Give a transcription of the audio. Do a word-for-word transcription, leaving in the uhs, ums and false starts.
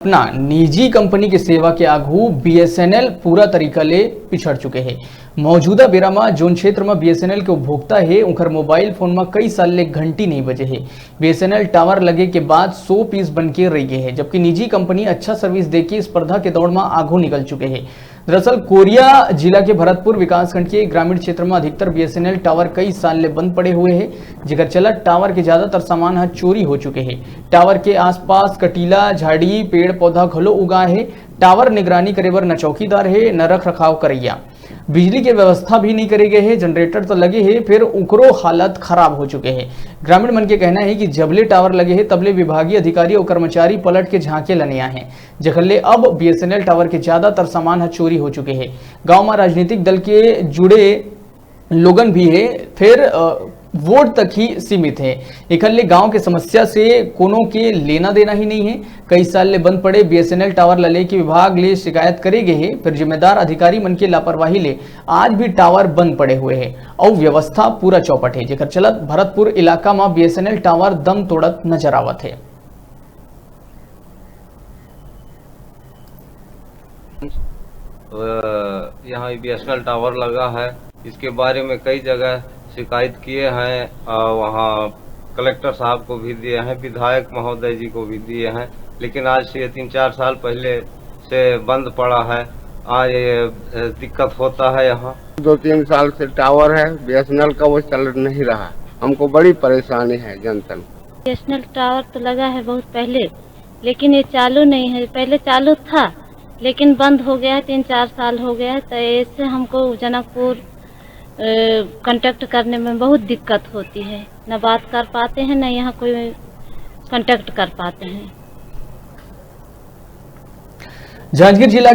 अपना निजी कंपनी के सेवा के आगू बीएसएनएल पूरा तरीका ले पिछड़ चुके हे। मौजूदा बेरा म जोन क्षेत्र म बीएसएनएल के उपभोक्ता हे, उंखर मोबाइल फोन म कई साल ले घंटी नहीं बजे हे। बीएसएनएल टावर लगे के बाद सौ पीस बन के रह गए हे, जबकि निजी कंपनी अच्छा सर्विस देके स्पर्धा के दौड़ म आगू निकल चुके हे। दरअसल कोरिया जिला के भरतपुर विकासखंड के ग्रामीण क्षेत्र म अधिकतर बीएसएनएल टावर कई साल ले बंद पड़े हुए हे, जेकर चलत टावर के ज्यादातर सामान ह चोरी हो चुके हे। टावर के आसपास कटीला, झाड़ी, पेड़ पौधा घलो उगा हे। टावर निगरानी करे बर न चौकीदार हे, न रख रखाव करैया। बिजली के व्यवस्था भी नहीं करे गए हे। जनरेटर तो लगे हे, फिर उकरो हालत खराब हो चुके हे। ग्रामीण मन के कहना हे कि जबले टावर लगे हे, तबले विभागीय अधिकारी अउ कर्मचारी पलट के झांके ल नइ आए हे, जेकर ले अब बीएसएनएल टावर के ज्यादातर सामान ह चोरी हो चुके हे। गांव म राजनीतिक दल के जुड़े लोगन भी हे, फेर, अ, वोट तक ही सीमित हे। एखर ले गांव के समस्या से कोनो के लेना देना ही नहीं हे। कई साल ले बंद पड़े बीएसएनएल टावर ल लेके विभाग ले शिकायत करे गे हे, फेर जिम्मेदार अधिकारी मन के लापरवाही ले आज भी टावर बंद पड़े हुए हे अउ व्यवस्था पूरा चौपट हे, जेकर चलत भरतपुर इलाका म बीएसएनएल टावर दम तोड़त नजर आवत हे। अ, यहाँ बीएसएनएल टावर लगा है, इसके बारे में कई जगह शिकायत किए हैं, अ, वहाँ कलेक्टर साहब को भी दिए हैं, विधायक महोदय जी को भी दिए हैं, लेकिन आज से तीन चार साल पहले से बंद पड़ा है। आज ये, अ, दिक्कत होता है यहाँ। दो तीन साल से टावर है बीएसएनएल का, वो चल नहीं रहा। हमको बड़ी परेशानी है जनता में। बीएसएनएल टावर तो लगा है बहुत पहले, लेकिन ये चालू नहीं है। पहले चालू था, लेकिन बंद हो गया है, तीन चार साल हो गया है। तो इससे हमको जनकपुर कांटेक्ट करने में बहुत दिक्कत होती है, ना बात कर पाते हैं, ना यहाँ कोई कांटेक्ट कर पाते हैं। जांजगीर जिला